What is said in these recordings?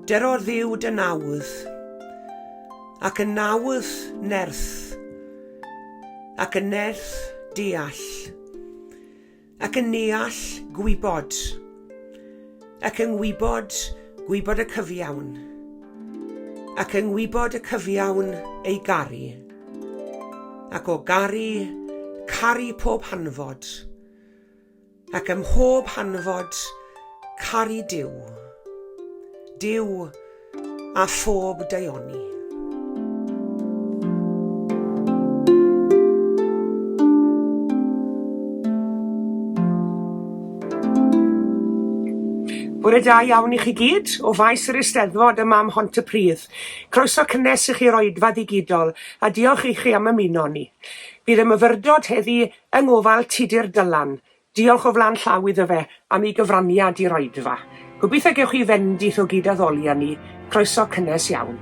Dyro Dduw dy nawdd, ac y nawdd nerth, ac y nerth deall, ac yn neall gwybod, ac yng ngwybod gwybod y cyfiawn, ac yng ngwybod y cyfiawn ei garu, ac o garu, caru pob hanfod, ac ym mhob hanfod, caru Duw, Duw a phob daioni. Bore da iawn i chi gyd o faes yr Eisteddfod yma ym Mhontypridd. Croeso cynnes i chi i'r oedfa ddigidol a diolch i chi am ymuno ni. Bydd y myfyrdod heddi yng ngofal Tudur Dylan, Diolch o flaen llaw iddo fe am ei gyfraniad i'r oedfa. Gobeithio gewch chi fendith o gyd-addoli â ni. Croeso cynnes iawn.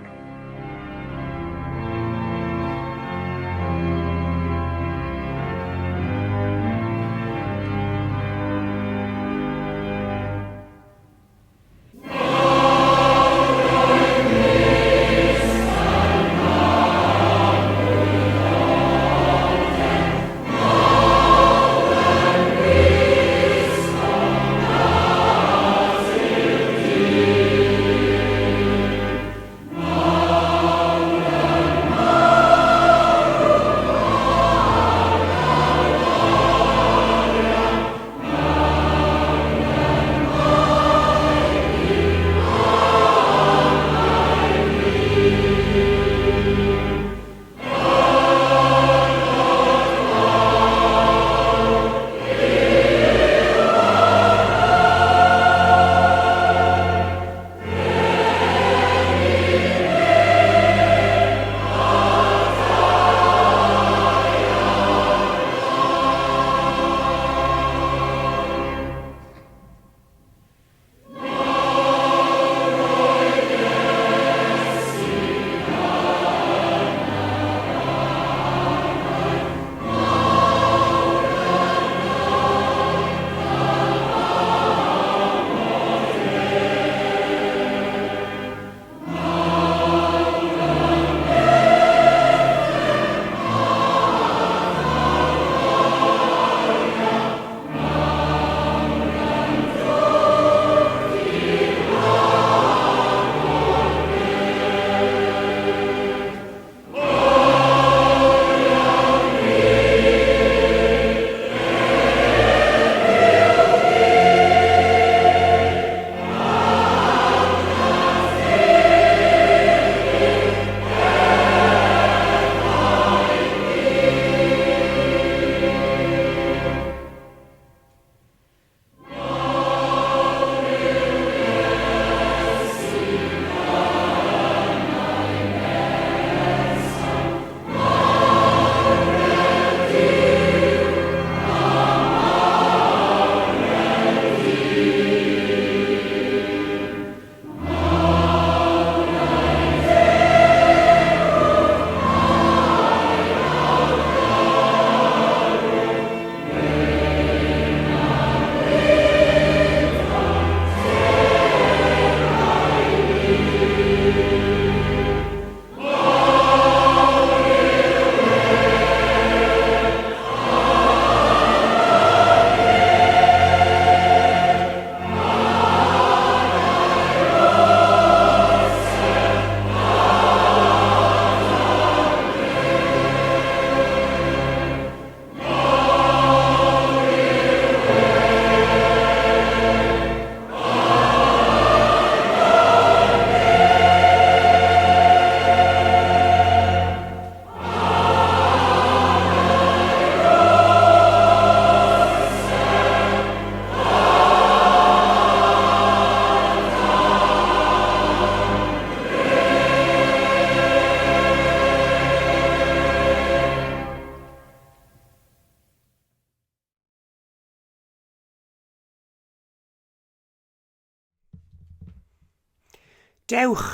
Dewch,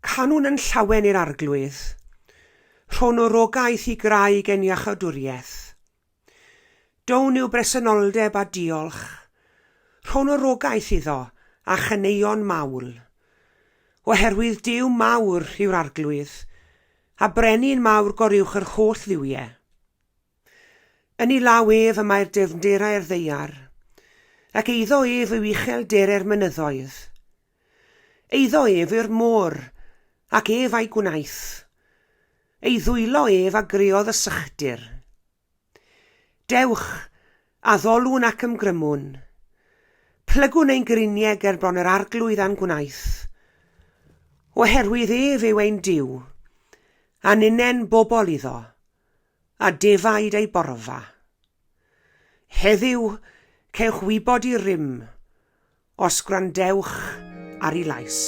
canwn yn llawen i'r Arglwydd. Rhon o rogaeth i graig ein iachawdwriaeth. Down i'w bresenoldeb a diolch. Rhon o rogaeth iddo a chaneuon mawl. Oherwydd Duw mawr yw'r Arglwydd, a brenin mawr goruwch yr holl dduwiau. Yn ei law ef y mae'r dyfnderau'r ddaear, ac eiddo ef yw uchelderau'r mynyddoedd. Eiddo ef yw'r môr, ac ef a'i gwnaeth. Ei ddwylo ef a greodd y sychdir. Dewch, addolwn ac ymgrymwn. Plygwn ein griniau ger bron yr Arglwydd a'n gwnaeth. Oherwydd ef yw ein Duw, a ninnen bobl iddo, a defaid ei borfa. Heddiw, cewch wybod i rym, os gwrandewch ar ei lais.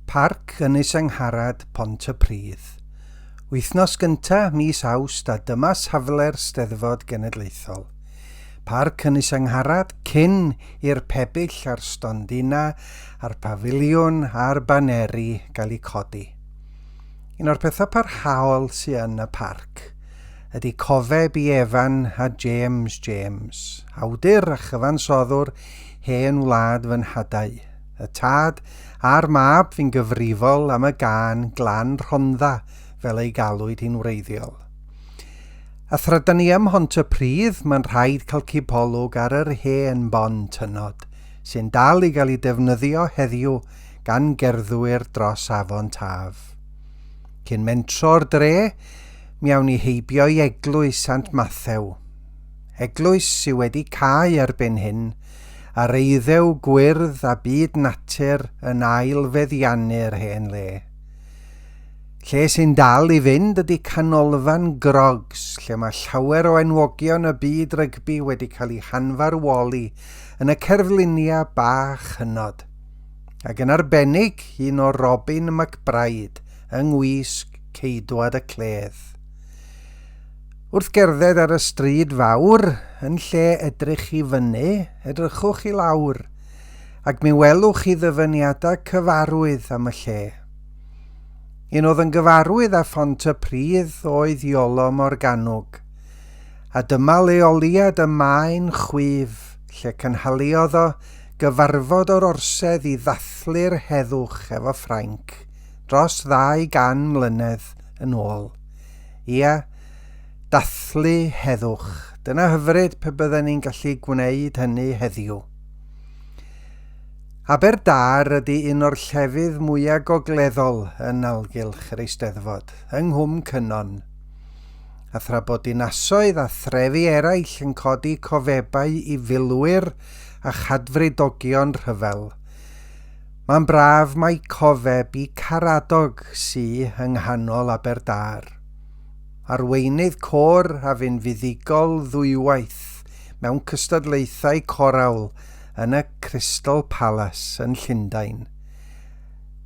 Parc Ynys Angharad, Pontypridd. Wythnos gynta' mis Awst a dyma safle'r Steddfod Genedlaethol. Parc Ynys Angharad cyn i'r pebyll a'r stondina a'r pafiliwn a'r baneri gael eu codi. Un o'r pethau parhaol sy yn y parc ydy cofeb i Evan a James James, awdur a chyfansoddwr Hen Wlad Fy Nhadau. Y tad a'r mab fu'n gyfrifol am y gân Glan Rhondda fel ei galwyd hi'n wreiddiol. A thra 'da ni ym Mhontypridd, mae'n rhaid cael cipolwg ar yr hen bont hynod, sy'n dal i gael ei defnyddio heddiw gan gerddwyr dros Afon Taf. Cyn mentro'r dre, mi awn ni heibio i Eglwys Sant Mathew. Eglwys sy wedi cau erbyn hyn, a'r eiddew gwyrdd a byd natur yn ail feddiannu'r hen le. Lle sy'n dal i fynd ydy Canolfan Grogs, lle mae llawer o enwogion y byd rygbi wedi cael eu hanfarwoli yn y cerfluniau bach hynod. Ac yn arbennig un o Robin McBryde yng ngwisg Ceidwad y Cledd. Wrth gerdded ar y stryd fawr, yn lle edrych i fyny, edrychwch i lawr, ac mi welwch chi ddyfyniadau cyfarwydd am y lle. Un oedd yn gyfarwydd â Phontypridd oedd Iolo Morgannwg, a dyma leoliad y Maen Chwif lle cynhaliodd o gyfarfod o'r orsedd i ddathlu'r heddwch efo Ffrainc dros 200 mlynedd yn ôl. Ia, dathlu heddwch. Dyna hyfryd pe bydden ni'n gallu gwneud hynny heddiw. Aberdâr ydy un o'r llefydd mwyaf gogleddol yn nalgylch yr Eisteddfod, yng Nghwm Cynon. A thra bod dinasoedd a threfi eraill yn codi cofebau i filwyr a chadfridogion rhyfel, mae'n braf mai cofeb i Caradog sy yng nghanol Aberdâr. Arweinydd côr a fu'n fuddugol ddwywaith mewn cystadlaethau corawl yn y Crystal Palace yn Llundain.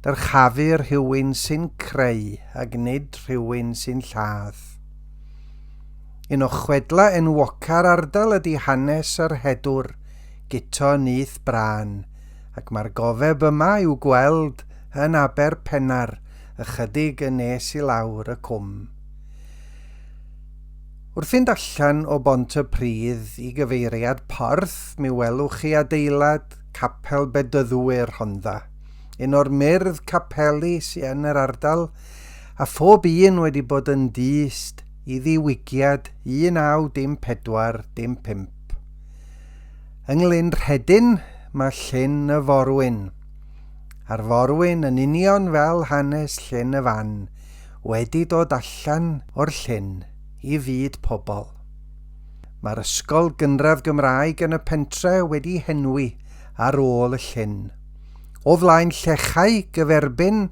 Dyrchafu rhywun sy'n creu ag nid rhywun sy'n lladd. Un o chwedla enwoca'r ardal ydy hanes yr hedwr, Guto Nyth Brân, ac mae'r gofeb yma i'w gweld yn Aberpennar ychydig yn nes i lawr y cwm. Wrth fynd allan o Bont-y-pridd i gyfeiriad Porth, mi welwch chi adeilad Capel Bedyddwyr Rhondda, un o'r myrdd capeli sy yn yr ardal, a phob un wedi bod yn dyst i ddiwygiad 19 dim 4 dim 5. Yng Nglyn Rhedyn mae Llyn y Forwyn. A'r Forwyn yn union fel hanes Llyn y Fan, wedi dod allan o'r llyn i fyd pobl. Mae'r ysgol gynradd Gymraeg yn y pentre wedi henwi ar ôl y llyn. O flaen Llechau gyferbyn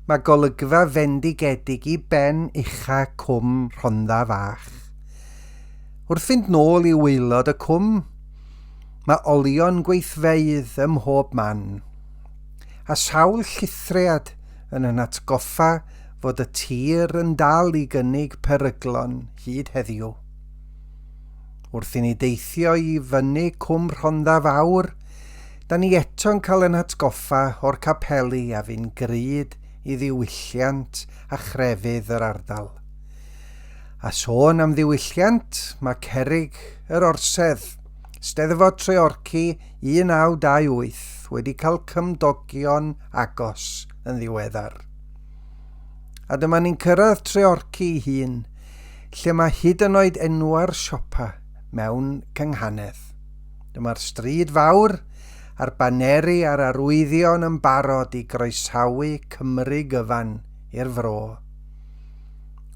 mae golygfa fendigedig i ben ucha Cwm Rhondda Fach. Wrth fynd nôl i waelod y cwm, mae olion gweithfeydd ym mhob man. A sawl llithriad yn yn atgoffa fod y tir yn dal i gynnig peryglon hyd heddiw. Wrth i ni deithio i fyny Cwm Rhondda Fawr, da ni eto'n cael yn hatgoffa o'r capeli a fu'n grud i ddiwylliant a chrefydd yr ardal. A sôn am ddiwylliant, mae cerrig yr Orsedd, Steddfod Treorci 1928, wedi cael cymdogion agos yn ddiweddar. A dyma ni'n cyrraedd Treorci ei hun, lle mae hyd yn oed enwa'r siopa mewn cynghanedd. Dyma'r stryd fawr a'r baneri a'r arwyddion yn barod i groesawu Cymru gyfan i'r fro.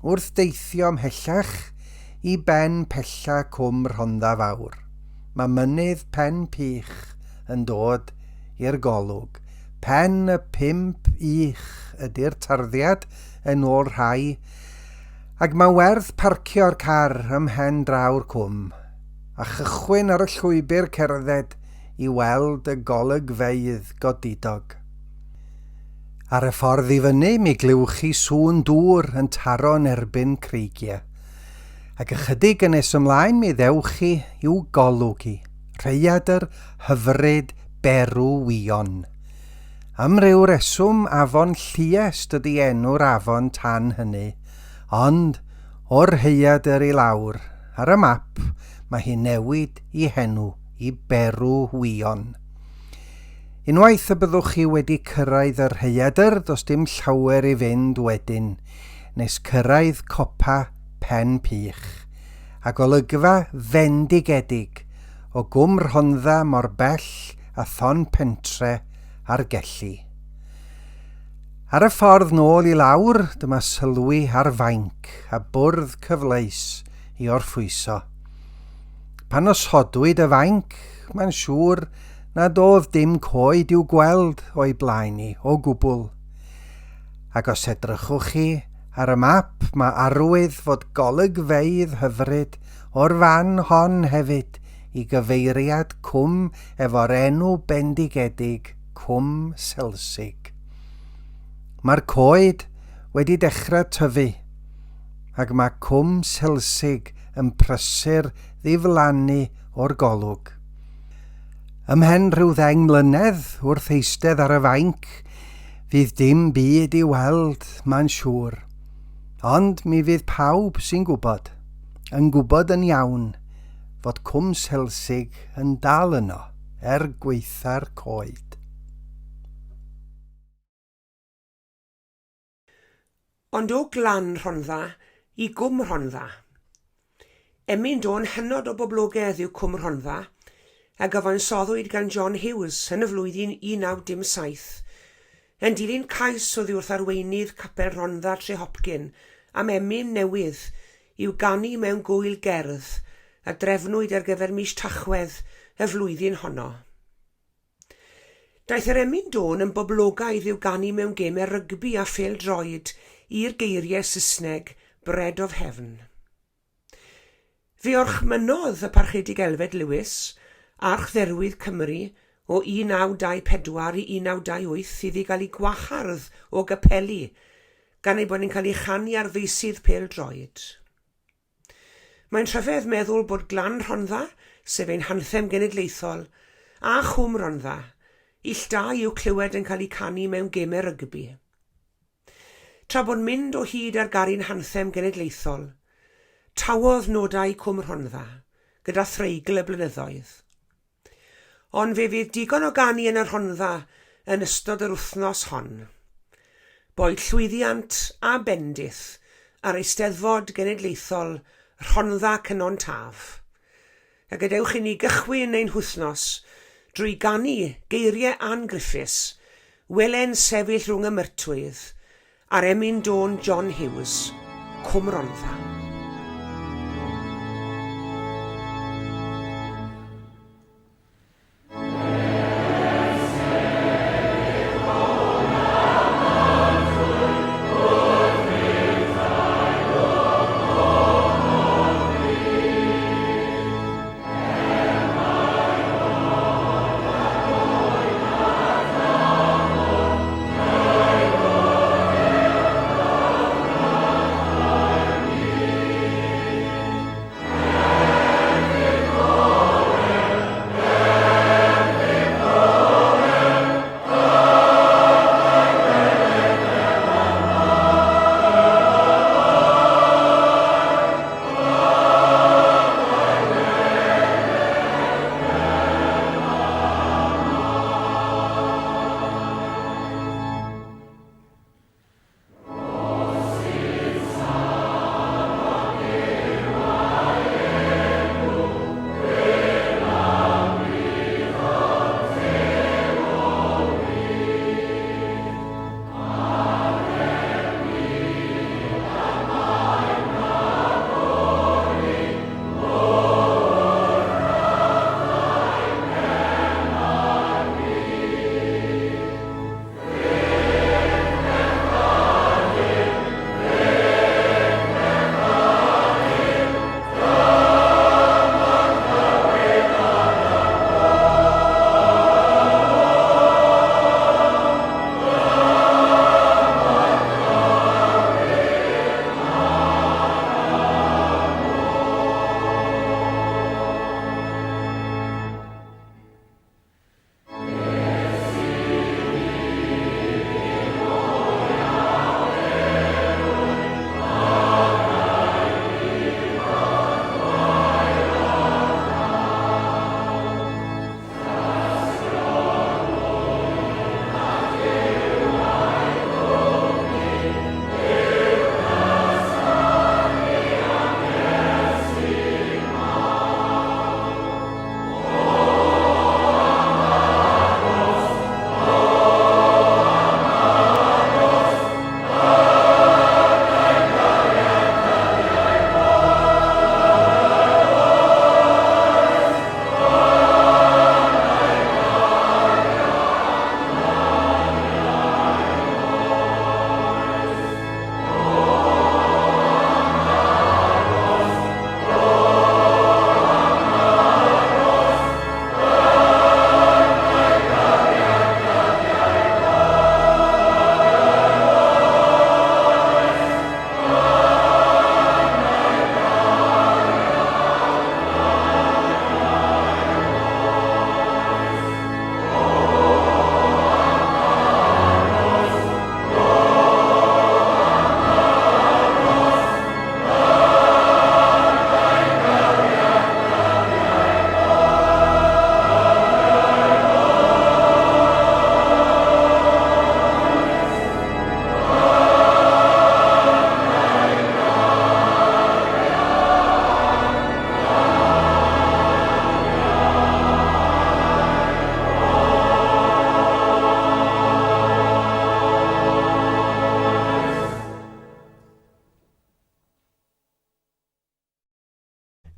Wrth deithio ymhellach i ben pella Cwm Rhondda Fawr, mae mynydd Pen Pych yn dod i'r golwg. Pen y Pump Ych ydy'r tarddiad yn ôl rhai, ac mae'n werth parcio'r car ym mhen draw'r cwm, a chychwyn ar y llwybr cerdded i weld y golygfeydd godidog. Ar y ffordd i fyny, mi glywch chi sŵn dŵr yn taro yn erbyn creigiau. Ac ychydig yn nes ymlaen mi ddewch chi i'w golwg hi, rhaeadr hyfryd Berw Wion. Am ryw reswm, afon Lluest ydy enw'r afon tan hynny, ond o'r rhaeadr i lawr, ar y map, mae hi'n newid i henw i Berw Wion. Unwaith y byddwch chi wedi cyrraedd y rhaeadr, does dim llawer i fynd wedyn, nes cyrraedd copa Pen Pych, a golygfa fendigedig o Gwm Rhondda mor bell â Thon Pentre a'r Gelli. Ar y ffordd nôl i lawr, dyma sylwi ar fainc a bwrdd cyfleus i orffwyso. Pan osodwyd y fainc, mae'n siŵr nad oedd dim coed i'w gweld o'i blaen i, o gwbl. Ac os edrychwch chi ar y map, mae arwydd fod golygfeydd hyfryd o'r fan hon hefyd i gyfeiriad cwm efo'r enw bendigedig Cwm Selsig. Mae'r coed wedi dechrau tyfu, ac mae Cwm Selsig yn prysur ddiflannu o'r golwg. Ymhen rhyw ddeng mlynedd, wrth eistedd ar y fainc, fydd dim byd i weld, mae'n siŵr. Ond mi fydd pawb sy'n gwybod, yn gwybod yn iawn, fod Cwm Selsig yn dal yno, er gwaetha'r coed. Ond o Glan Rhondda i Gwm Rhondda. Emyn dôn hynod o boblogaidd yw Cwm Rhondda, a gyfansoddwyd gan John Hughes yn y flwyddyn 1907, yn dilyn cais oddi wrth arweinydd Capel Rhondda Trehopcyn am emyn newydd i'w ganu mewn gŵyl gerdd a drefnwyd ar gyfer mis Tachwedd y flwyddyn honno. Daeth yr emyn dôn yn boblogaidd i'w ganu mewn gemau rygbi a phêl-droed i'r geiriau Saesneg 'Bread of Heaven'. Fe orchmynnodd y Parchedig Elfed Lewis, Archdderwydd Cymru o 1924 i 1928 iddi gael ei gwahardd o gapeli gan ei bod yn cael ei chanu ar feysydd pêl-droed. Mae'n rhyfedd meddwl bod Glan Rhondda, sef ein hanthem genedlaethol, a Chwm Rhondda, ill dau i'w clywed yn cael eu canu mewn gemau rygbi. Tra bod mynd o hyd ar garu'n hanthem genedlaethol, tawodd nodau Cwm Rhondda gyda threigl y blynyddoedd. Ond fe fydd digon o ganu yn y Rhondda yn ystod yr wythnos hon. Boed llwyddiant a bendith ar Eisteddfod Genedlaethol Rhondda Cynon Taf. A gadewch i ni gychwyn ein hwythnos drwy ganu geiriau Ann Griffiths, Wele'n sefyll rhwng y myrtwydd, A'r emyn dôn John Hughes, Cwm Rhondda.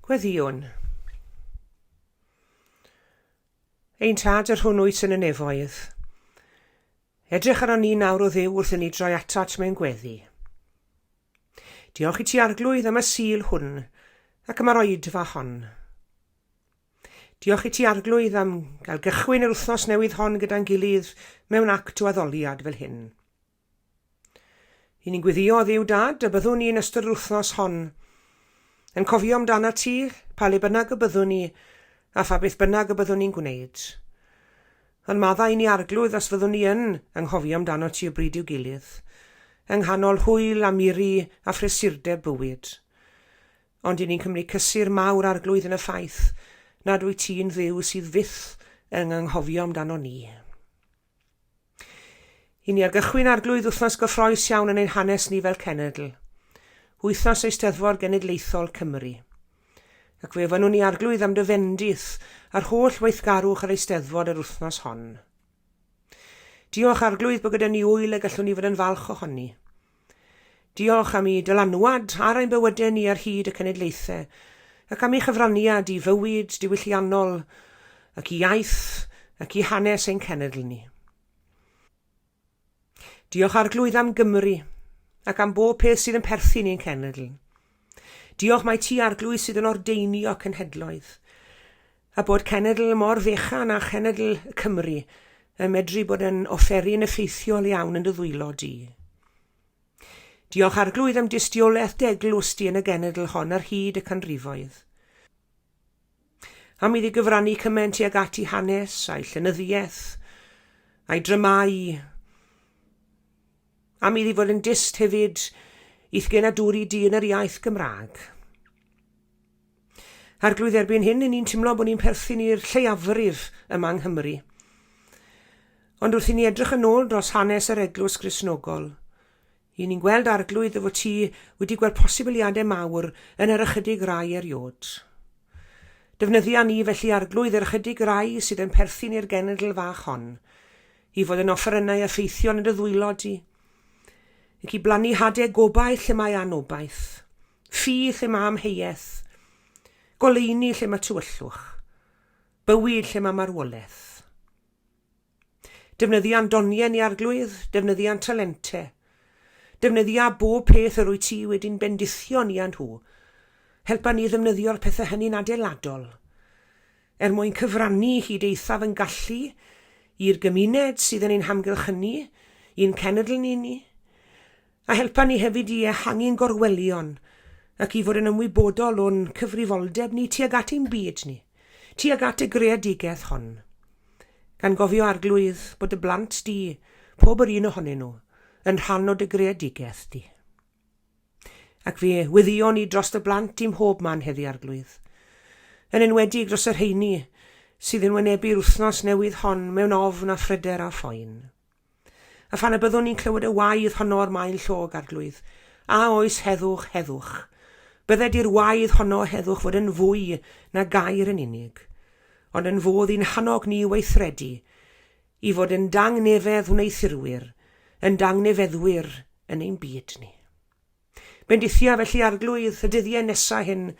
Gweddïwn. Ein Tad yr hwn wyt yn y nefoedd, edrych arnon ni nawr o Dduw wrth i ni droi atat mewn gweddi. Diolch i ti Arglwydd am y Sul hwn ac am yr oedfa hon. Diolch i ti Arglwydd am gael gychwyn yr wythnos newydd hon gyda'n gilydd mewn act o addoliad fel hyn. Y'n ni'n gweddio, Dduw Dad, y byddwn ni yn ystod yr wythnos hon yn cofio amdanat ti, pa le bynnag y byddwn ni, a pha beth bynnag y byddwn ni'n gwneud. Ond maddau i ni Arglwydd os fyddwn ni yn anghofio amdano ti o bryd i'w gilydd, yng nghanol hwyl a miri a phrysurdeb bywyd. Ond y'n ni'n cymryd cysur mawr Arglwydd yn y ffaith nad wyt ti'n Dduw sydd fyth yn anghofio amdano ni. I ni ar gychwyn Arglwydd wythnos gyffroes iawn yn ein hanes ni fel cenedl. Wythnos Eisteddfod Genedlaethol Cymru. Ac fe ofynnwn ni Arglwydd am dy fendith ar holl weithgarwch yr Eisteddfod yr wythnos hon. Diolch Arglwydd bod gyda ni ŵyl y gallwn ni fod yn falch ohoni. Diolch am ei dylanwad ar ein bywydau ni ar hyd y cenedlaethau ac am ei chyfraniad i fywyd diwylliannol ac i iaith ac i hanes ein cenedl ni. Diolch Arglwydd am Gymru ac am bob peth sydd yn perthyn i'n cenedl. Diolch mai ti Arglwydd sydd yn ordeinio cenhedloedd, a bod cenedl mor fechan â chenedl Cymru yn medru bod yn offeryn effeithiol iawn yn dy ddwylo di. Diolch Arglwydd am dystiolaeth d'eglwys di yn y genedl hon ar hyd y canrifoedd. Am iddi gyfrannu cymaint tuag at ei hanes a'i llenyddiaeth, a'i dramâu, am iddi fod yn dyst hefyd i'th genadwri di yn yr iaith Gymraeg. Arglwydd, erbyn hyn, ni'n teimlo bod ni'n perthyn i'r lleiafrif yma yng Nghymru. Ond wrth i ni edrych yn ôl dros hanes yr Eglwys Gristnogol, Y'n ni'n gweld, Arglwydd, dy fod ti wedi gweld posibiliadau mawr yn yr ychydig rai eriod. Defnyddia ni felly, Arglwydd, yr ychydig rai sydd yn perthyn i'r genedl fach hon, i fod yn offerynnau effeithiol yn dy ddwylo di, ac i blannu hadau gobaith lle mae anobaith, ffydd lle mae amheuaeth, goleuni lle mae tywyllwch, bywyd lle mae marwolaeth. Defnyddia'n doniau ni, Arglwydd, defnyddia'n talente. Defnyddia bob peth yr wyt ti wedi'n bendithio ni â nhw. Helpa ni ddefnyddio'r pethau hynny'n adeiladol, er mwyn cyfrannu hyd eithaf yn gallu i'r gymuned sydd yn ein hamgylchynu, i'n cenedl ni ni. A helpa ni hefyd i ehangu'n gorwelion ac i fod yn ymwybodol o'n cyfrifoldeb ni tuag at ein byd ni, tuag at y greadigaeth hon. Gan gofio, Arglwydd, bod dy blant di, pob yr un ohonyn nhw, yn rhan o dy greadigaeth di. Ac fe weddïon ni dros dy blant di mhob man heddi, Arglwydd. Yn enwedig dros y rheini sydd yn wynebu'r wythnos newydd hon mewn ofn a phryder a phoen. A phan y byddwn ni'n clywed y waedd honno o'r maen llog, Arglwydd, a oes heddwch, heddwch. Bydded i'r waedd honno o heddwch fod yn fwy na gair yn unig, ond yn fodd i'n hannog ni i weithredu, i fod yn dangnefedd wneuthurwyr, yn dangnefeddwyr yn ein byd ni. Bendithia felly, Arglwydd, y dyddiau nesa hyn.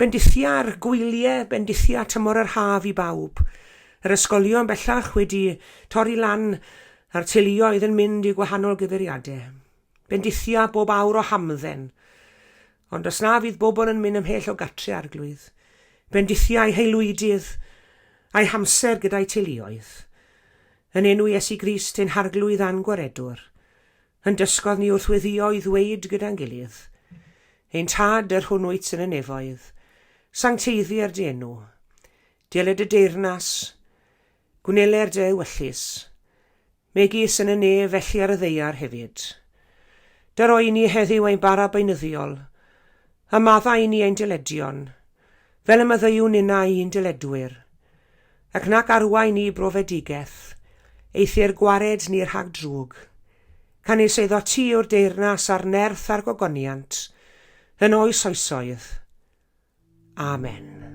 Bendithia'r gwyliau, bendithia tymor yr haf i bawb. Yr ysgolion bellach wedi torri lan a'r teuluoedd yn mynd i gwahanol gyfeiriadau. Bendithia bob awr o hamdden. Ond os na fydd bobl yn mynd ymhell o gatre, Arglwydd, bendithia eu haelwydydd a'u hamser gyda'u teuluoedd. Yn enw Iesu Grist ein Harglwydd a'n Gwaredwr. Yn dysgodd ni wrth weddïo i ddweud gyda'n gilydd, Ein Tad, yr hwn wyt yn y nefoedd, sancteiddier dy enw. Deled dy deyrnas, gwneler dy ewyllys, megis yn y nef felly ar y ddaear hefyd. Dyro i ni heddiw ein bara beunyddiol, a maddau i ni ein dyledion, fel y maddeuwn ninnau i'n dyledwyr. Ac nac arwain ni i brofedigaeth, eithr gwared ni rhag drwg. Canys eiddo ti yw'r deyrnas a'r nerth a'r gogoniant, yn oes oesoedd. Amen.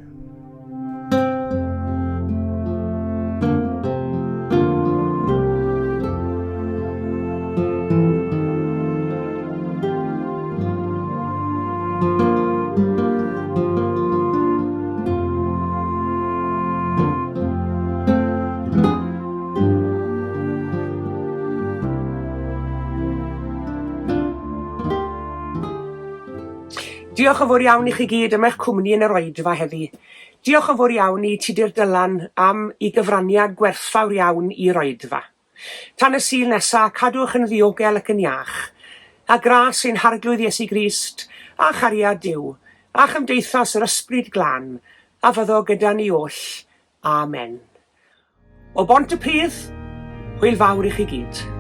Diolch yn fawr iawn i chi gyd am eich cwmni yn yr oedfa heddi. Diolch yn fawr iawn i Tudur Dylan am i gyfraniad gwerthfawr iawn i'r oedfa. Tan y Sul nesa, cadwch yn ddiogel ac yn iach. A gras ein Harglwydd Iesu Grist, a chariad Duw, a chymdeithas yr Ysbryd Glân, a fyddo gyda ni oll. Amen. O Bontypridd, hwyl fawr i chi gyd.